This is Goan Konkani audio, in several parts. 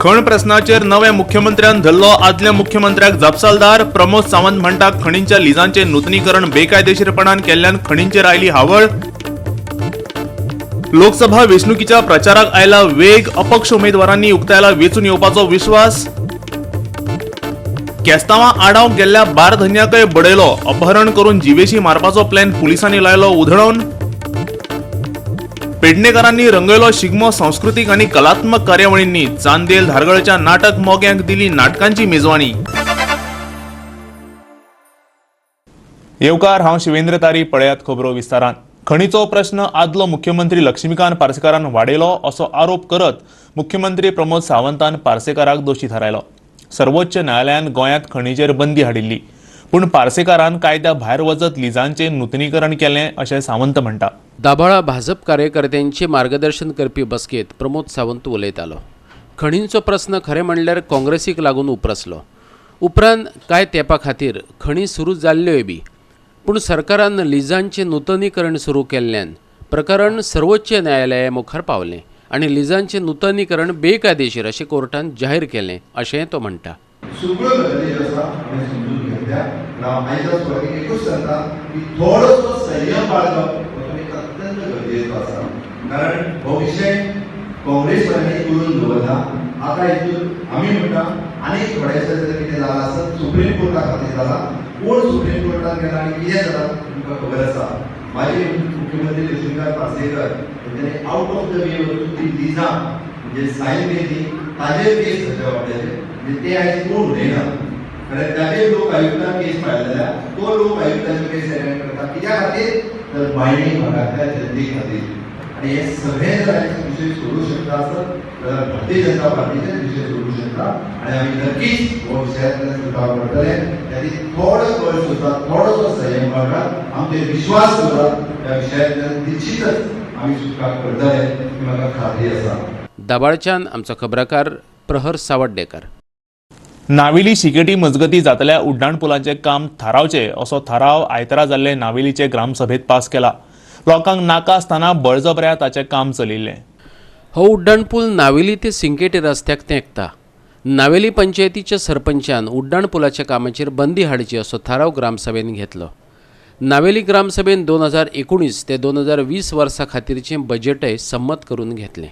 खण प्रस्नाचेर नव्या मुख्यमंत्र्यान धरलो आदल्या मुख्यमंत्र्याक जापसालदार. प्रमोद सावंत म्हणटा, खणींच्या लिजांचे नुतनीकरण बेकायदेशीरपणान केल्ल्यान खणींचेर आयली हावळ. लोकसभा वेंचणुकीच्या प्रचाराक आयला वेग. अपक्ष उमेदवारांनी उक्तायला वेंचून येवपाचो विश्वास. केस्तांवां आडावंक गेल्ल्या बार धनयाकय बडयलो. अपहरण करून जिवेशी मारपाचो प्लॅन पुलिसांनी लायलो उधळोवन. पेडणेकरांनी रंगयलो शिगमो संस्कृतीक आनी कलात्मक कार्यावळींनी. चांदेल धारगळच्या नाटक मोग्यांक दिली नाटकांची मेजवानी. येवकार, हांव शिवेंद्र तारी. पळयात खबरो विस्तारान. खणीचो प्रश्न आदलो मुख्यमंत्री लक्ष्मीकांत पार्सेकारान वाडयलो असो आरोप करत मुख्यमंत्री प्रमोद सावंतान पार्सेकाराक दोशी थारायलो. सर्वोच्च न्यायालयान गोंयांत खणीचेर बंदी हाडिल्ली, पूण पार्सेकारान कायद्या भायर वचत लिजांचें नुतनीकरण केलें अशें सावंत म्हणटा. दाबाळा भाजप कार्यकर्त्यांचे मार्गदर्शन करपी बसकेत प्रमोद सावंत उलयतालो. खणींचो प्रस्न खरें म्हणल्यार काँग्रेसीक लागून उप्रासलो. उपरांत कांय तेंपा खातीर खणी सुरू जाल्ल्योय बी, पूण सरकारान लिजांचें नुतनीकरण सुरू केल्ल्यान प्रकरण सर्वोच्च न्यायालया मुखार पावलें आनी लिजांचें नुतनीकरण बेकायदेशीर अशें कोर्टान जाहीर केलें अशेंय तो म्हणटा. सगळ्यो गजाली ज्यो आसा आमी समजून घेतल्या. हांव आयच्या सुरवातीक एकूच सांगता की थोडोसो संयम बाळगप हो तुमी अत्यंत गरजेचो आसा, कारण हो विशय काँग्रेसवाल्यांनी करून दवरला. आतां हितून आमी म्हणटा आनी थोडेशें जर कितें जालां आसत, सुप्रीम कोर्टा खातीर जालां. कोण सुप्रीम कोर्टान गेला आनी कितें जालां तुमकां खबर आसा. माजी मुख्यमंत्री लक्ष्मीकांत पार्सेकर तेंच्यांनी आउट ऑफ the way वचून ती लिजां म्हणजे सायन केली, ताजेर केस जातले वाट्याचे. म्हणजे ते आयज कोण उलयना, कारण ताजेर लोक आयुक्तान केस फायल जाल्या. तो लोक आयुक्ताचो केस अटेंड करता. कित्या खातीर? तर मायणी भागांतल्या जनते खातीर. आनी हे सगळे जर आयज विशय सोडूं शकता आसत जाल्यार भारतीय जनता पार्टीचेच विशय सोडूं शकता आनी आमी नक्कीच हो विशयांतल्यान सुटाव करतले. त्या थोडो कळ सोदात, थोडोसो संयम बाळगात, आमचेर विश्वास दवरात. ह्या विशयांतल्यान निश्चितच आमी सुटका करतले ही म्हाका खात्री आसा. दाबाळच्यान आमचो खबराकार प्रहर सावड्डेकर. नावेली शिकेटी मजगती जातल्या उड्डाण पुलाचें काम थारावचें असो थाराव आयतारा जाल्ले नावेलीचे ग्रामसभेत पास केला. लोकांक नाका आसतना बळजबऱ्या ताचें काम चलिल्लें. हो उड्डाण पूल नावेली ते सिंकेटी रस्त्याक तेंकता. नावेली पंचायतीच्या सरपंचान उड्डाण पुलाच्या कामाचेर बंदी हाडची असो थाराव ग्रामसभेन घेतलो. नावेली ग्रामसभेन 2019 ते 2020 वर्सां खातीरचें बजेटय संमत करून घेतलें.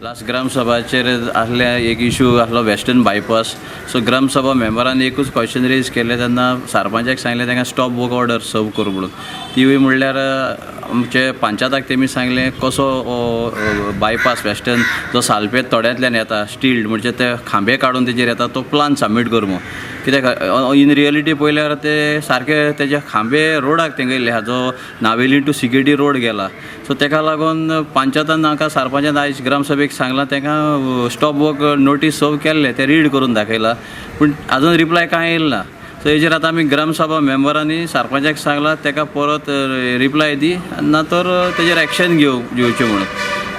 लास्ट ग्रामसभाचेर आसले एक इशू आसलो वेस्टर्न बायपास. सो ग्रामसभा मेंबरान एकूच क्वेश्चन रेज केलें तेन्ना सरपंचाक सांगलें तांकां स्टॉप वर्क ऑर्डर सर्व कर म्हणून. तिवूय म्हणल्यार आमचे पंचायताक तेमी सांगलें कसो बायपास वेस्टर्न जो सालपेत तोड्यांतल्यान येता, स्टिल्ड म्हणजे ते खांबे काडून तेजेर येता, तो प्लान सबमीट कर म्हणून. कित्याक इन रियलिटी पळयल्यार ते सारके तेजे खांबे रोडाक तेंगयल्ले आहा, जो नावेली टू सिकेटी रोड गेला. सो तेका लागून पंचायतान हांकां सरपंचान आयज ग्रामसभेक सांगलां, तांकां स्टॉप वर्क नोटीस सर्व केल्ले, ते रीड करून दाखयला, पूण आजून रिप्लाय कांय येयला ना. सो हेजेर आतां आमी ग्रामसभा मेंबरांनी सरपंचाक सांगलां ताका परत रिप्लाय दी, ना तर तेजेर एक्शन घेवचें म्हणून.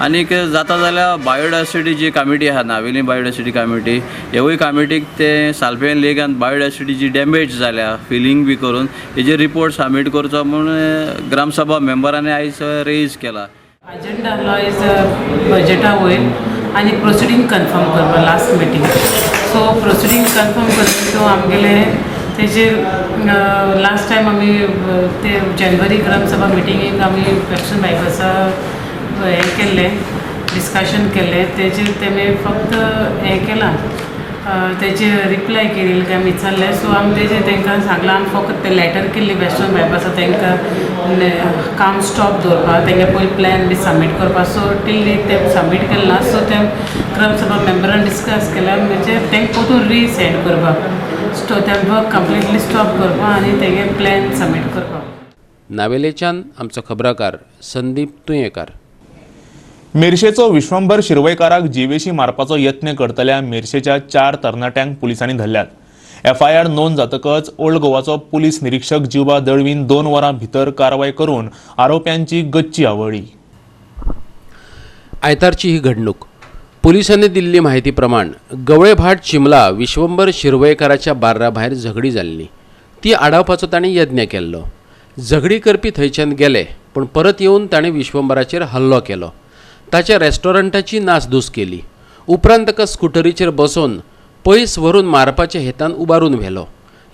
आनीक जाता जाल्यार बायोडायवर्सिटी जी कमिटी आहा, नावेली बायोडायवर्सिटी कमिटी, हेवूय कमिटीक ते सालपें लेकान बायोडायवर्सिटी जी डॅमेज जाल्या फिलींग बी करून हेजेर रिपोर्ट सबमीट करचो म्हूण ग्रामसभा मेंबरांनी आयज रेज केला. एजेंडा आहलो आयज बजेटा वयर आनी प्रोसिडींग कन्फर्म करपा last meeting. So proceeding confirm करता तो आमगेले तेजेर लास्ट टायम आमी ते जानेवारी ग्रामसभा मिटिंगेक आमी वेस्टर्न बायपासा हें केल्लें, डिस्कशन केल्लें. तेजेर तेमी फक्त हें केलां, तेजेर रिप्लाय केली काय आमी विचारलें. सो आमी तेजेर तांकां सांगलां, आमी फक्त ते लॅटर केल्ली वेस्टर्न बायपासा तांकां काम स्टॉप दवरपाक, तेंगे पयलीं प्लॅन बी सबमीट करपाक. सो टील ते सबमीट केलें ना. सो ते ग्रामसभा मेंबरान डिस्कस केलें, म्हणजे तांकां परतून रिसेंड करपाक, ते वर्क कंप्लिटली स्टॉप करपाक आनी तेगे प्लॅन सबमीट करपाक. नावेलेच्यान आमचो खबराकार संदीप तुयेंकार. मिरशेचो विश्वंभर शिरवयकाराक जिवेशी मारपाचो यत्न करतल्या मिरशेच्या 4 तरणाट्यांक पुलिसांनी धरल्यात. एफआयआर नोंद जातकच ओल्ड गोवाचो पुलीस निरीक्षक जिवा दळवीन 2 वरां भितर कारवाय करून आरोप्यांची गच्ची आवळ्ळी. आयतारची ही घडणूक. पुलिसांनी दिल्ली माहिती प्रमाण गवळेभाट चिमला विश्वंभर शिरवयकाराच्या बार्रा भायर झगडी जाल्ली. ती आडावपाचो ताणें यत्न केल्लो. झगडी करपी थंयच्यान गेले, पूण परत येवन ताणें विश्वंभराचेर हल्लो केलो. ताच्या रेस्टॉरंटाची नासधूस केली. उपरांत ताका स्कुटरीचेर बसोवन पयस व्हरून मारपाच्या हेतान उबारून व्हेलो.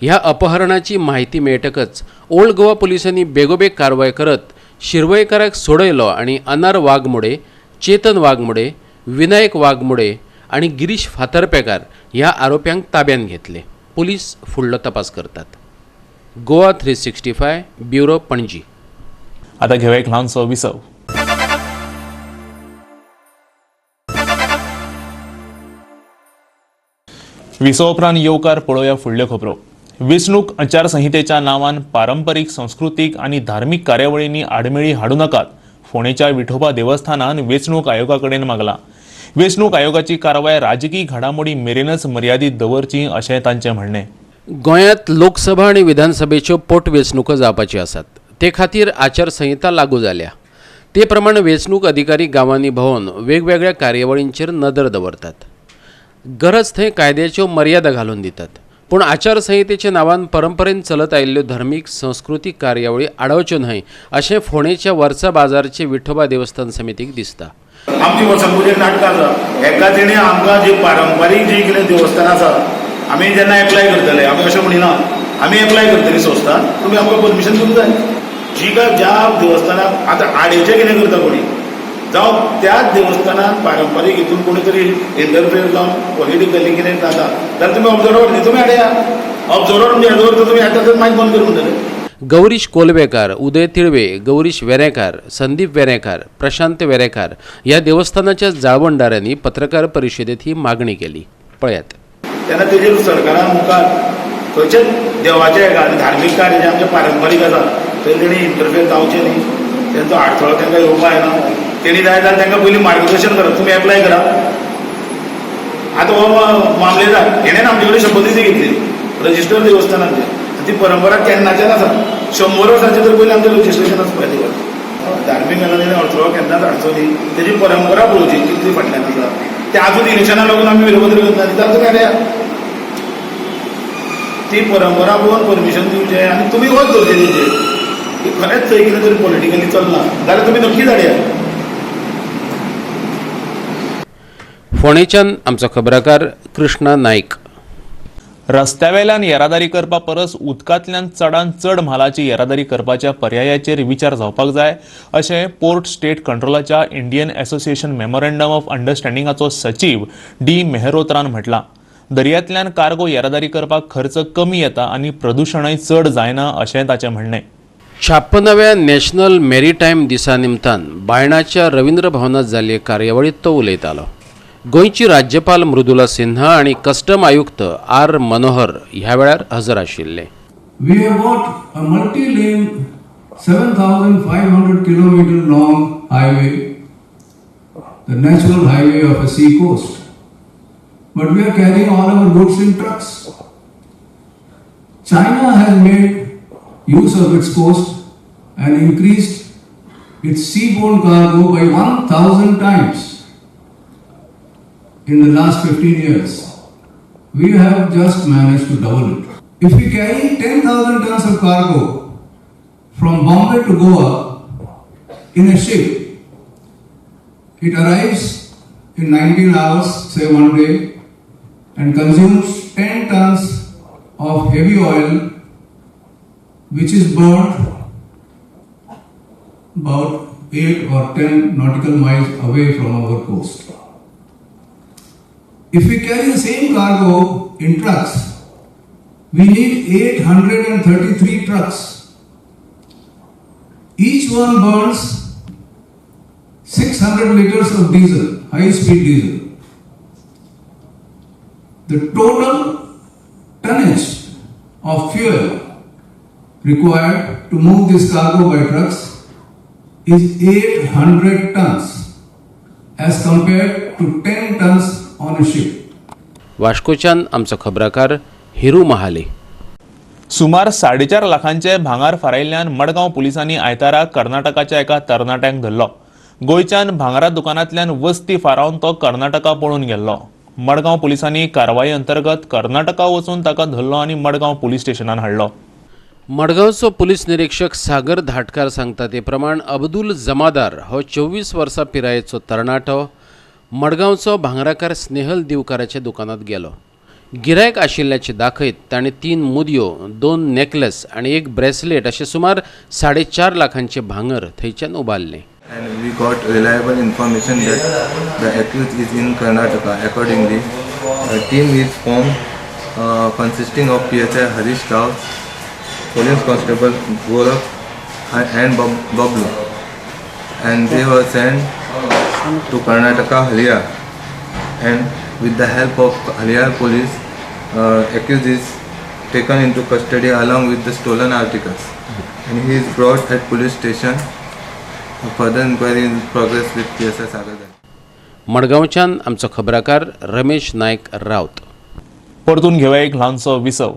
ह्या अपहरणाची म्हायती मेळटकच ओल्ड गोवा पुलिसांनी बेगोबेग कारवाय करत शिरवयकाराक सोडयलो आनी अनार वाघमोडे, चेतन वाघमोडे, विनायक वाघमोडे आनी गिरीश फातर्पेकार ह्या आरोप्यांक ताब्यांत घेतले. पुलीस फुडलो तपास करतात. गोवा 365 ब्युरो, पणजी. आता घेवया एक ल्हानसो विसव. विसव उपरांत येवकार पळोवया फुडल्यो खबरो. वेंचणूक आचारसंहितेच्या नांवान पारंपरीक, संस्कृतीक आनी धार्मीक कार्यावळींनी आडमेळी हाडूं नाकात, फोंडेच्या विठोबा देवस्थानान वेंचणूक आयोगा कडेन मागलां. वेंचणूक आयोगाची कारवाय राजकी घडामोडी मेरेनच मर्यादीत दवरची अशें तांचें म्हणणें. गोंयांत लोकसभा आनी विधानसभेच्यो पोटवेंचणुको जावपाच्यो आसात. ते खातीर आचारसंहिता लागू जाल्या. ते प्रमाण वेंचणूक अधिकारी गांवांनी भोंवन वेगवेगळ्या कार्यावळींचेर नदर दवरतात. गरज थंय कायद्याच्यो मर्यादा घालून दितात. पूण आचारसंहितेच्या नांवान परंपरेन चलत आयिल्ल्यो धर्मीक संस्कृतीक कार्यावळी आडावच्यो न्हय अशें फोंडेच्या वर्सा बाजारचे विठोबा देवस्थान समितीक दिसता. आमची वर्सनपुजेक नाटकां आसा, एका तेणी आमकां जी पारंपारीक जी कितें देवस्थानां आसा आमी जेन्ना एप्लाय करतले, आमी अशें म्हणिना आमी एप्लाय करतली संस्था, तुमी आमकां परमिशन दिवंक जाय. जी काय ज्या देवस्थानाक आतां आडेचें कितें करता कोणी जावं त्याच देवस्थानान पारंपारीक हितून कोणी तरी इंटरफियर जावन पॉलिटिकली कितें जाता जाल्यार तुमी ऑब्जर्वर न्ही, तुमी हाडया ऑब्जर्वर म्हणजे हेजो अर्थ तुमी येता तर मायक बंद कर म्हणटले. गौरीश कोलवेकार, उदय तिळवे, गौरीश वेरेंकार, संदीप वेरेंकार, प्रशांत वेरेंकार ह्या देवस्थानाच्या जाळवणदारांनी पत्रकार परिशदेत ही मागणी केली. पळयात. तेन्ना तेजेर सरकारान मुखार खंयच्याच देवाचें हेका आनी धार्मीक कार्य जें आमचें पारंपारीक आसा थंय तेणी इंटरफियर जावचें न्ही, तेंचो आडथळो तांकां येवपा जायना. तेणी जाय जाल्यार तांकां पयलीं मार्गदर्शन करा, तुमी एप्लाय करा. आतां हो मामलेदार हेणें आमचे कडेन शपथविधी घेतली रजिस्टर देवस्थानांचे, ती परंपरा केन्नाच्यान आसा, 100 वर्सांचे तर पयलीं आमचें रजिस्ट्रेशन आसपा देवाचें. धार्मीक हेका तेणी अडथळो केन्नाच हाडचो न्ही, तेजी परंपरा पळोवची कितली फाटल्यान आसा. ते आजून इलेक्शना लागून आमी विरोध करता जाल्यार तुमी हाडया ती परंपरा पळोवन परमिशन दिवचें आनी तुमी वच दवरचें तेंचेर की खरेंच थंय कितें तरी पॉलिटिकली चल्लां जाल्यार तुमी नक्कीच हाडया. फोंडेच्यान आमचो खबराकार कृष्णा नायक. रस्त्यावेल्यान येरादारी करपा परस उदकांतल्यान चडान चड म्हालाची येरादारी करपाच्या पर्यायाचेर विचार जावपाक जाय अशें पोर्ट स्टेट कंट्रोलाच्या इंडियन असोसिएशन मेमोरंडम ऑफ अंडरस्टँडिंगाचो सचीव डी मेहरोत्रान म्हटलां. दर्यांतल्यान कार्गो येरादारी करपाक खर्च कमी येता आनी प्रदुशणय चड जायना अशें ताचें म्हणणें. 56व्या नॅशनल मेरीटायम दिसा निमतान बायणाच्या रवींद्र भवनात जाल्ले कार्यावळींत तो उलयतालो. गोंयची राज्यपाल मृदुला सिन्हा आनी कस्टम आयुक्त आर मनोहर ह्या वेळार हजर आशिल्ले. We have got a multi-lane 7,500 kilometer long highway, the natural highway of a sea coast. But we are carrying all our goods in trucks. China has made use of its coast and increased its seaborne cargo by 1,000 times in the last 15 years. We have just managed to double it. If we carry 10,000 tons of cargo from Bombay to Goa in a ship, it arrives in 19 hours, say one day, and consumes 10 tons of heavy oil, which is burned about 8 or 10 nautical miles away from our coast. If we carry the same cargo in trucks, we need 833 trucks. Each one burns 600 liters of diesel, high-speed diesel. The total tonnage of fuel required to move this cargo by trucks is 800 tons as compared to 10 tons on a ship. वास्कोच्यान आमचो खबराकार हिरू महाले. सुमार 4.5 लाखांचे भांगार फारायल्ल्यान मडगांव पुलिसांनी आयतारा कर्नाटकाच्या एका तरणाट्याक धरलो. गोंयच्यान भांगरा दुकानांतल्यान वस्ती फारावन तो कर्नाटका पळून गेल्लो. मडगांव पुलिसांनी कारवाई अंतर्गत कर्नाटका वचून ताका धरलो आनी मडगांव पुलीस स्टेशनान हाडलो. मडगांवचो पुलीस निरीक्षक सागर धाटकार सांगता ते प्रमाण अब्दुल जमादार हो 24 वर्सां पिरायेचो तरणाटो मडगांवचो भांगराकार स्नेहल दिवकाराच्या दुकानांत गेलो. गिरायक आशिल्ल्याचें दाखयत ताणें 3 मुदयो, 2 नेकलेस आनी 1 ब्रेसलेट अशें सुमार 4.5 लाखांचें भांगर थंयच्यान उबारलें. And we got reliable information that the accused is in Karnataka. Accordingly, a team is formed consisting of PSI Harish Rao, Police Constable Gorakh and Bablu, and they were sent to Karnataka, Haliyar, and with the help of Haliyar police, accused is taken into custody along with the stolen articles, and he is brought at police station. Further inquiry in progress with PSI Sagar. मडगांवच्यान आमचो खबराकार रमेश नायक राउत. परतून घेवया एक ल्हानसो विसव.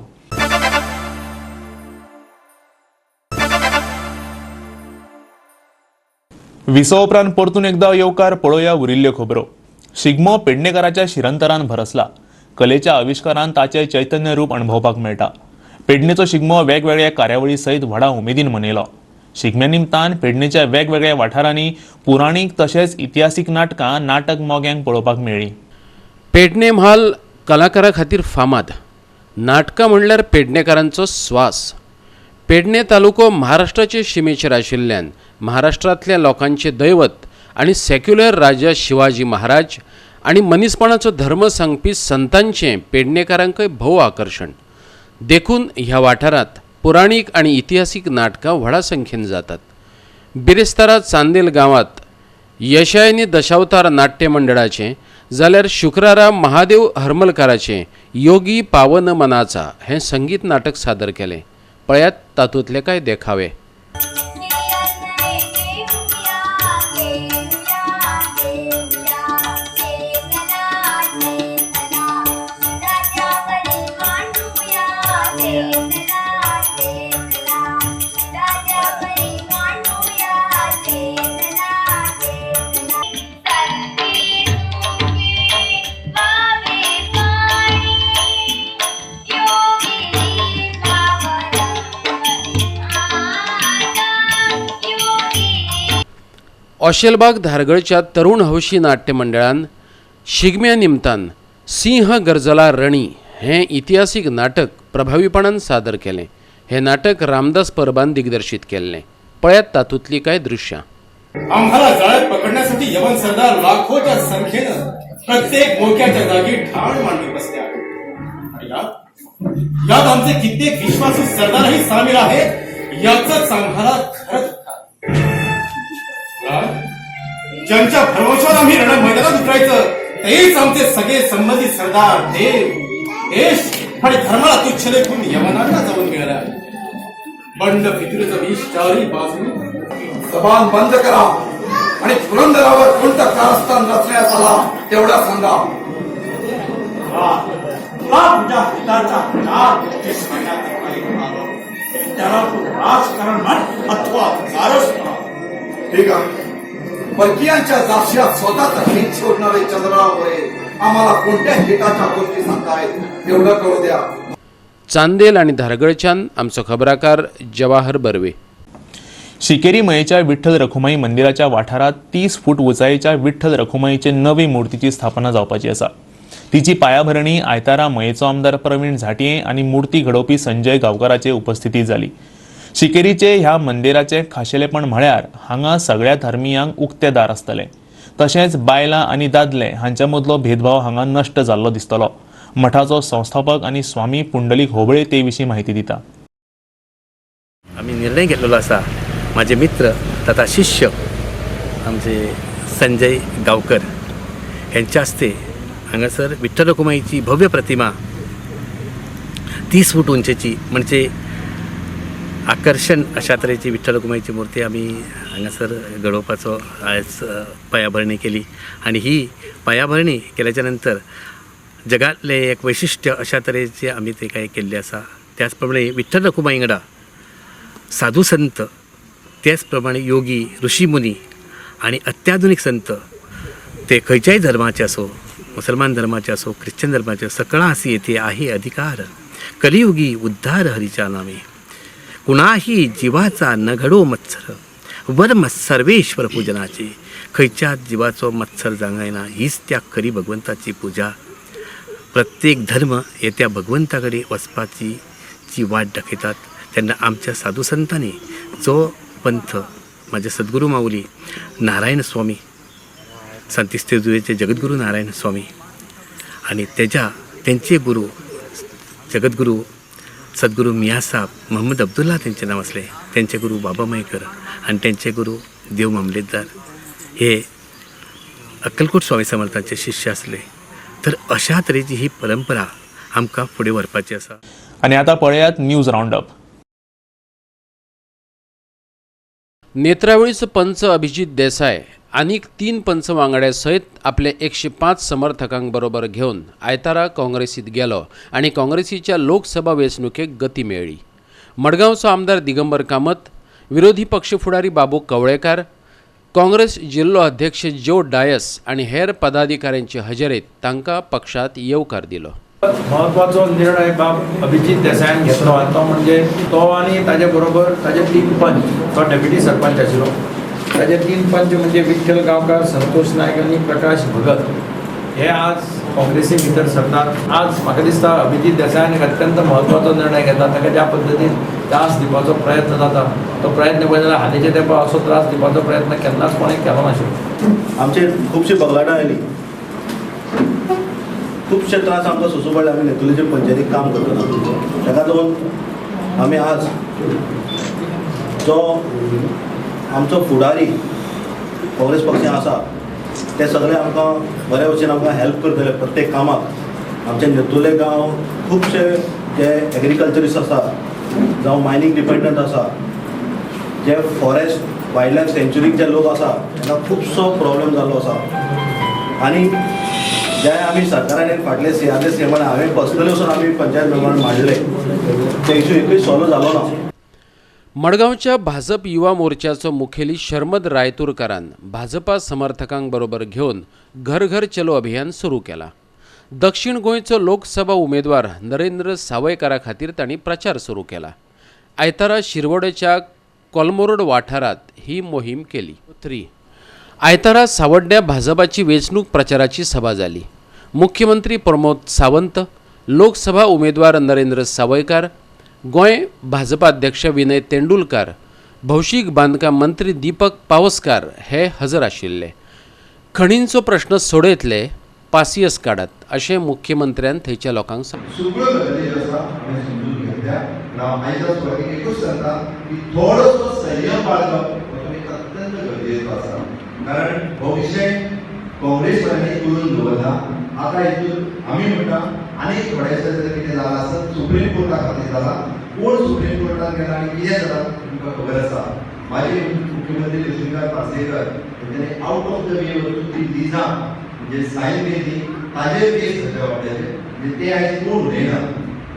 विसव उपरांत परतून एकदा येवकार पळोवया उरिल्ल्यो खबरो. शिगमो पेडणेकाराच्या शिरंतरान भरसला. कलेच्या आविश्कारान ताचें चैतन्य रूप अणभवपाक मेळटा. पेडणेचो शिगमो वेगवेगळ्या कार्यावळी सयत व्हडा उमेदीन मनयलो. शिगम्या निमतान पेडणेच्या वेगवेगळ्या वाठारांनी पुराणीक तशेंच इतिहासीक नाटकां नाटक मोग्यांक पळोवपाक मेळ्ळीं. पेडणे म्हाल कलाकारा खातीर फामाद. नाटकां म्हणल्यार पेडणेकारांचो स्वास. पेडणे तालुको महाराष्ट्राचे शिमेचेर आशिल्ल्यान महाराष्ट्रांतल्या लोकांचें दैवत आनी सेक्युलर राजा शिवाजी महाराज आनी मनीसपणाचो धर्म सांगपी संतांचें पेडणेकारांकय भोव आकर्शण. देखून ह्या वाठारांत पुराणीक आनी इतिहासीक नाटकां व्हडा संख्येन जातात. बिरेस्तारा चांदेल गांवांत यशायनी दशावतार नाट्य मंडळाचें जाल्यार शुक्रारा महादेव हरमलकाराचें योगी पावन मनाचा हें संगीत नाटक सादर केलें. पळयात तातूंतले कांय देखावे. ऑशेलबाग धारगळच्या तरुण हौशी नाट्य मंडळान शिगम्या निमतान सिंह गरजला रणी हें इतिहासीक नाटक प्रभावीपणान सादर केलें. हें नाटक रामदास परबान दिग्दर्शीत केल्लें. पळयात तातूंतलीं कांय दृश्यां. आम्हाला जाळ्यात पकडण्यासाठी यवन सरदार लाखोच्या संख्येनं प्रत्येक मोक्याच्या जागी ठाण मांडून बसले आहेत. यात आमचे कित्येक विश्वासू सरदारही सामील आहेत याचंच आम्हाला खरंच. ज्यांच्या भरवशावर आम्ही रण मैदानात उतरायचं तेच आमचे सगळे संबंधित सरदार देव देश आणि धर्माला तुच्छ लेखून यवनांना जाऊन मिळाला. बंड फितुरीचा विष चारही बाजूने. जबान बंद करा आणि पुरंदरावर कोणतं कारस्थान रचण्यात आला तेवढा सांगा. तुला तुझ्या हिताच्या चार गोष्टी सांगण्यात त्याला तू राजकारण म्हण अथवा कारस्थान. ठीक आहे. परकीयांच्या दास्यात स्वतःच हित सोडणारे चंद्रराव गोरे आम्हाला कोणत्या हिताच्या गोष्टी सांगतायत तेवढं कळू द्या. चांदेल आणि धारगळच्यान आमचो खबराकार जवाहर बर्वे. शिकेरी मयेच्या विठ्ठल रखुमाई मंदिराच्या वाठारात 30 फूट उंचायेच्या विठ्ठल रखुमाईचे नवी मूर्तीची स्थापना जावपाची आसा. तिची पायाभरणी आयतारा मयेचो आमदार प्रवीण झांट्ये आनी मूर्ती घडोवपी संजय गांवकाराचे उपस्थिती जाली. शिकेरीचे ह्या मंदिराचे खाशेलेपण म्हळ्यार हांगा सगळ्या धर्मियांक उक्ते दार आसतलें. तशेंच बायलां आनी दादले हांच्या मदलो भेदभाव हांगा नश्ट जाल्लो दिसतलो. मठाचो संस्थापक आनी स्वामी पुंडलीक होबळे ते विशीं माहिती दिता. आमी निर्णय घेतलेलो आसा. म्हाजे मित्र तथा शिष्य आमचे संजय गांवकर हेंच्या हस्ते हांगासर विठ्ठल रखुमाईची भव्य प्रतिमा 30 फूट उंचेची म्हणजे आकर्शण अशा तरेची विठ्ठल रखुमाईची मूर्ती आमी हांगासर घडोवपाचो आयज पायाभरणी केली. आनी ही पायाभरणी केल्याच्या नंतर जगातलें एक वैशिश्ट्य अशा तरेचे आमी ते काय केल्लें आसा. त्याच प्रमाणे विठ्ठल रखुमाई वांगडा साधू संत, त्याच प्रमाणे योगी ऋषीमुनी आनी अत्याधुनीक संत, ते खंयच्याय धर्माचे असो, मुसलमान धर्माचे असो, ख्रिश्चन धर्माचे, सकळासी येथे आहे अधिकार, कलियुगी उद्धार हरीच्या नामे, कुणाही जीवाचा न घडो मत्सर, वर्म सर्वेश्वर पूजनाचे, खंयच्या जिवाचो मत्सर जावंक जायना, हीच त्या खरी भगवंताची पुजा. प्रत्येक धर्म हे त्या भगवंता कडेन वचपाची जी वाट दाखयतात. तेन्ना आमच्या साधू संतांनी जो पंथ, म्हाजे सद्गुरू माऊली नारायण स्वामी, सांतिस्तेजुवेचे जगद्गुरू नारायण स्वामी आनी तेंचे गुरू जगद्गुरू सद्गुरू मियाँ साहब मोहम्मद अब्दुल्ला तेंचें नांव आसलें, तेंचे गुरू बाबा मयेकर आनी तेंचे गुरू देव मामलेदार हे अक्कलकोट स्वामी समर्थांचे शिष्य आसले. तर अशा तरेची ही परंपरा आमकां फुडें व्हरपाची आसा. आनी आतां पळयात न्यूज रावंडअप. नेत्रावळीचो पंच अभिजीत देसाय आनीक 3 पंच वांगड्या सयत आपले 105 समर्थकांक बरोबर घेवन आयतारा काँग्रेसीत गेलो आनी काँग्रेसीच्या लोकसभा वेंचणुकेक गती मेळ्ळी. मडगांवचो आमदार दिगंबर कामत, विरोधी पक्ष फुडारी बाबू कवळेकार, काँग्रेस जिल्लो अध्यक्ष जो डायस आनी हेर पदाधिकाऱ्यांचे हजेरेत तांकां पक्षांत येवकार दिलो. महत्वाचो निर्णय बाब अभिजीत देसायान घेतलो आनी तो म्हणजे तो आनी ताजे बरोबर ताजे 3 पंच, तो डेप्युटी सरपंच आशिल्लो, ताजे 3 पंच म्हणजे विठ्ठल गांवकार, संतोष नायक आनी प्रकाश भगत हे आज काँग्रेसी भितर सरतात. आज म्हाका दिसता अभिजीत देसायान एक अत्यंत महत्वाचो निर्णय घेतला. ताका ज्या पद्दतीन त्रास दिवपाचो प्रयत्न जाता तो प्रयत्न पळयत जाल्यार हालींच्या तेंपार असो त्रास दिवपाचो प्रयत्न केन्नाच कोणें केलो नाशिल्लो. आमचेर खुबशीं बगलाटां आयलीं, खुबशे त्रास आमकां सोंसूं पडले आमी नेतुर्लेचे पंचायतीक काम करतना. ताका लागून आमी आज जो आमचो फुडारी काँग्रेस पक्षान आसा ते सगळे आमकां बऱ्या भशेन आमकां हेल्प करतले प्रत्येक कामाक. आमचे नेतुर्ले गांव खुबशे जे एग्रीकल्चरिस्ट आसा, जावं मायनींग डिपेंडंट आसा, जे फॉरेस्ट वायल्ड लायफ सँच्युरीक जे लोक आसा तांकां खुबसो प्रॉब्लम जाल्लो आसा. आनी जे आमी सरकारान फाटले सीआरचे सीएमान हांवें पर्सनली वचून आमी पंचायत मेंबरान मांडले ते इशू एकूय सॉल्व जालो ना. मडगांवच्या भाजप युवा मोर्चाचो मुखेली शर्मद रायतूरकारान भाजपा समर्थकांक बरोबर घेवन घर घर चलो अभियान सुरू केला. दक्षिण गोंयचो लोकसभा उमेदवार नरेंद्र सावयकारा खातीर तांणी प्रचार सुरू केला. आयतारा शिरवडेच्या कोलमोरड वाठारांत ही मोहीम केली. 3 आयतारा सावड्ड्या भाजपाची वेंचणूक प्रचाराची सभा जाली. मुख्यमंत्री प्रमोद सावंत, लोकसभा उमेदवार नरेंद्र सावयकार, गोंय भाजपा अध्यक्ष विनय तेंडुलकार, भौशीक बांदकाम मंत्री दीपक पावसकार हे हजर आशिल्ले. खणींचो प्रश्न सोडयतले, पासियस काडात अशें मुख्यमंत्र्यान थंयच्या लोकांक सांगलें. सगळ्यो गजाली ज्यो आसा आमी समजून घेतल्या. हांव आयच्या सुरवातीक एकूच सांगता की थोडोसो संयम बाळगप हो तुमी अत्यंत गरजेचो आसा, कारण हो विशय काँग्रेसवाल्यांनी करून दवरला. आतां हितून आमी म्हणटा आनी थोडेशें जर कितें जालां आसत सुप्रीम कोर्टा खातीर जालां. कोण सुप्रीम कोर्टान गेला आनी कितें जालां तुमकां खबर आसा. माजी मुख्यमंत्री लक्ष्मीकांत पार्सेकर तेंच्यांनी आउट ऑफ the way वचून ती लिजां म्हणजे सायन केली, ताजेर केस जाल्या वाट्याचेर, म्हणजे ते आयज कोण उलयना.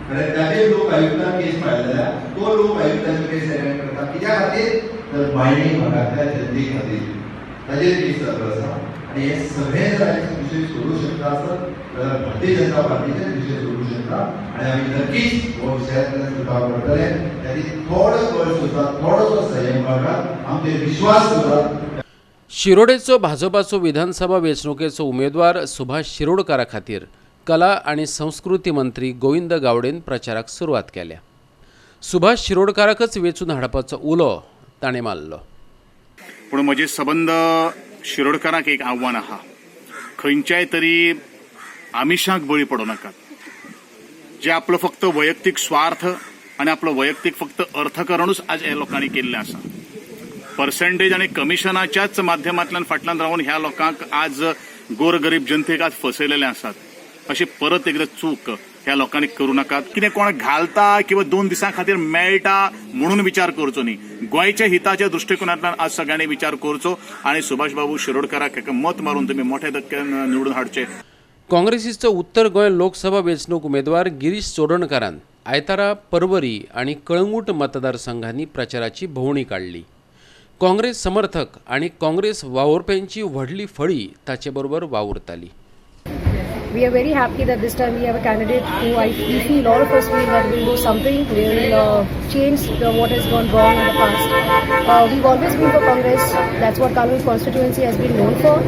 कारण ताजेर लोक आयुक्तान केस फायल जाल्या, तो लोक आयुक्ताचो केस अटेंड करता कित्या खातीर तर मायनींग भागांतल्या जनते खातीर ताजेर केस चालू आसा. आनी हे सगळे जर आयज विशय सोडूंक शकता आसत जाल्यार भारतीय जनता पार्टीचे विशय सोडूंक शकता आनी आमी नक्कीच हो विशयांतल्यान सुटाव करतले. खातीर थोडो कळ सोदात, थोडोसो संयम बाळगात, आमचेर विश्वास दवरात. शिरोडेचो भाजपाचो विधानसभा वेंचणुकेचो उमेदवार सुभाष शिरोडकारा खातीर कला आनी संस्कृती मंत्री गोविंद गावडेन प्रचाराक सुरवात केल्या. सुभाष शिरोडकाराकच वेंचून हाडपाचो उलो ताणें मारलो. पूण म्हजे सबंद शिरोडकाराक एक आव्हान आहा, खंयच्याय तरी आमिशाक बळी पडूं नाकात. जे आपलो फक्त वैयक्तीक स्वार्थ आनी आपलो वैयक्तीक फक्त अर्थकारणूच आज ह्या लोकांनी केल्लें आसा. पर्सेंटेज आनी कमिशनाच्याच माध्यमांतल्यान फाटल्यान रावन ह्या लोकांक आज गोरगरीब जनतेक आज फसयलेले आसात. अशी परत एकदां चूक ह्या लोकांनी करूं नाकात. कितें कोण घालता किंवा 2 दिसां खातीर मेळटा म्हणून विचार करचो न्ही. गोंयच्या हिताच्या दृश्टिकोनांतल्यान आज सगळ्यांनी विचार करचो आनी सुभाष बाबू शिरोडकाराक एका मत मारून तुमी मोठ्या धक्क्यान निवडून हाडचे. काँग्रेसीचो उत्तर गोंय लोकसभा वेंचणूक उमेदवार गिरीश चोडणकारान आयतारा परवरी आनी कळंगूट मतदारसंघांनी प्रचाराची भोंवडी काडली. काँग्रेस समर्थक आनी काँग्रेस वावुरप्यांची व्हडली फळी ताचे बरोबर वावुरताली. We are very happy that this time we have a candidate who we feel, all of us feel that will do something, will change what has gone wrong in the past. We've always been for Congress. That's what Calangute constituency has been known for.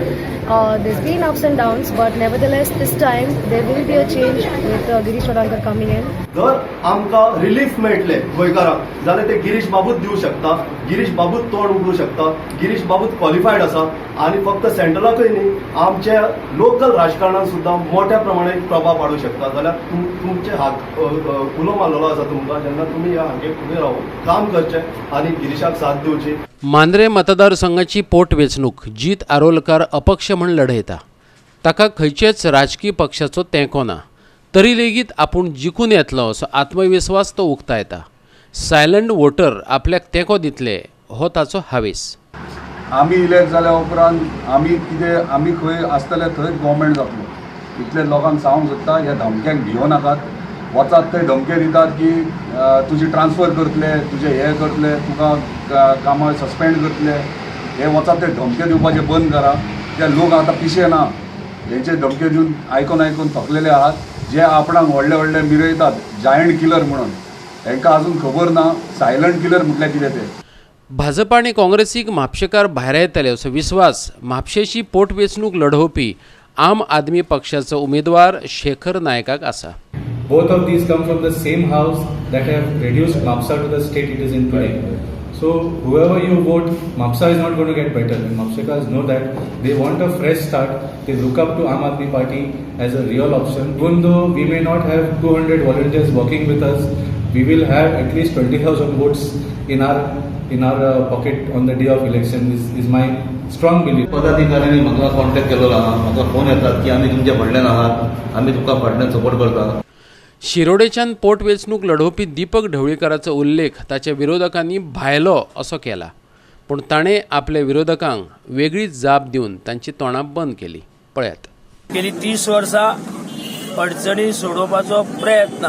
There's been ups and downs, but nevertheless, this time there will be a change with Girish Chodankar coming in. जर आमकां रिलीफ मेळटले गोंयकारांक जाल्यार ते गिरीश बाबूच दिवं शकता, गिरीश बाबूच तोंड उगडूं शकता, गिरीश बाबूच क्वॉलिफायड आसा आनी फक्त सेंट्रलाकय न्ही, आमच्या लोकल राजकारणान सुद्दां मोठ्या प्रमाणे प्रभाव पाडूं शकता. जाल्यार तुमचे हात उलो मारलेलो आसा तुमकां, जेन्ना तुमी ह्या हांगे फुडें रावून काम करचें आनी गिरीशाक साथ दिवची. मांद्रे मतदारसंघाची पोटवेंचणूक जीत आरोलकार अपक्ष म्हण लढयता. ताका खंयचेच राजकी पक्षाचो तेंको ना, तरी लेगीत आपूण जिखून येतलो असो आत्मविस्वास तो उक्तायता. सायलंट वोटर आपल्याक तेंको दितले हो ताचो हावेस. आमी इलेक्ट जाल्या उपरांत आमी कितें, आमी खंय आसतले थंय गव्हर्मेंट जातलो. इतले लोकांक सांगूंक सोदता, ह्या धमक्यांक भियो नाकात. वचात थंय धमके दितात की तुजी ट्रान्सफर करतले, तुजें हें करतले, तुका कामार सस्पेंड करतले. हे वचात ते धमके दिवपाचे बंद करा. ते लोक आतां पिशे ना, हेंचे धमके दिवन आयकून आयकून थकलेले आहात. जे आपणाक व्हडले व्हडले मिरयतात जायंट किलर म्हणून, हेंकां अजून खबर ना सायलंट किलर म्हटल्यार कितें तें. भाजपा आनी काँग्रेसीक म्हापशेकार भायर येतले असो विस्वास म्हापशेची पोटवेंचणूक लढोवपी आम आदमी पक्षाचो उमेदवार शेखर नायकाक आसा. Both of these come from the same house that have reduced Mapsa to the state it is in today. So whoever you vote, Mapsa is not going to get better, and Mapsekars know that. They want a fresh start. They look up to Aam Aadmi Party as a real option. Even though we may not have 200 volunteers working with us, we will have at least 20,000 votes in our pocket on the day of election. Is my strong belief. पदाधिकाऱ्यांनी म्हाका कॉन्टॅक्ट केलेलो आहा, म्हाका फोन येतात की आमी तुमच्या फाटल्यान आहात, आमी तुमकां फाटल्यान सपोर्ट करता. शिरोडेच्यान पोटवेंचणूक लढोवपी दीपक ढवळीकाराचो उल्लेख ताच्या विरोधकांनी भायलो असो केला, पूण ताणें आपल्या विरोधकांक वेगळीच जाप दिवन तांची तोंडां बंद केली. पळयात. गेली 30 वर्सां अडचणी सोडोवपाचो प्रयत्न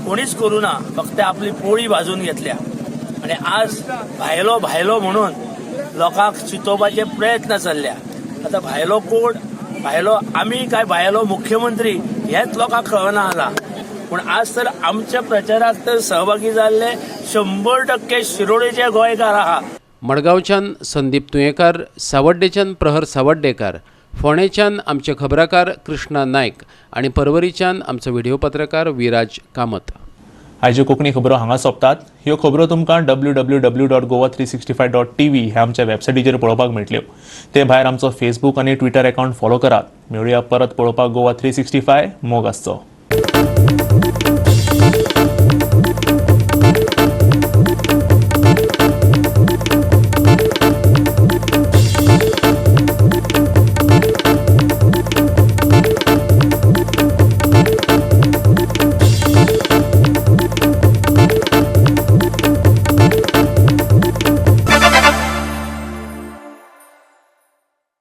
कोणीच करूं ना, फक्त आपली पोळी भाजून घेतल्या आनी आज भायलो भायलो म्हणून लोकांक चितोवपाचे प्रयत्न चल्ल्या. आतां भायलो कोण, भायलो आमी काय भायलो मुख्यमंत्री हेच लोकांक कळना जाला. पूण आज तर आमच्या प्रचाराक तर सहभागी जाल्ले 100% शिरोडेचे गोंयकार आहा. मडगांवच्यान संदीप तुयेंकार, सावड्डेच्यान प्रहर सावड्डेकार, फोंडेच्यान आमचे खबराकार कृष्णा नायक आनी परवरीच्यान आमचो व्हिडिओ पत्रकार विराज कामत. आयज्यो कोंकणी खबरो हांगा सोंपतात. ह्यो खबरो तुमकां www.goa365.tv ह्या आमच्या वेबसायटीचेर पळोवपाक मेळटल्यो. ते भायर आमचो फेसबूक आनी ट्विटर अकाउंट फॉलो करात. मेळुया परत पळोवपाक गोवा 365. मोग आसचो.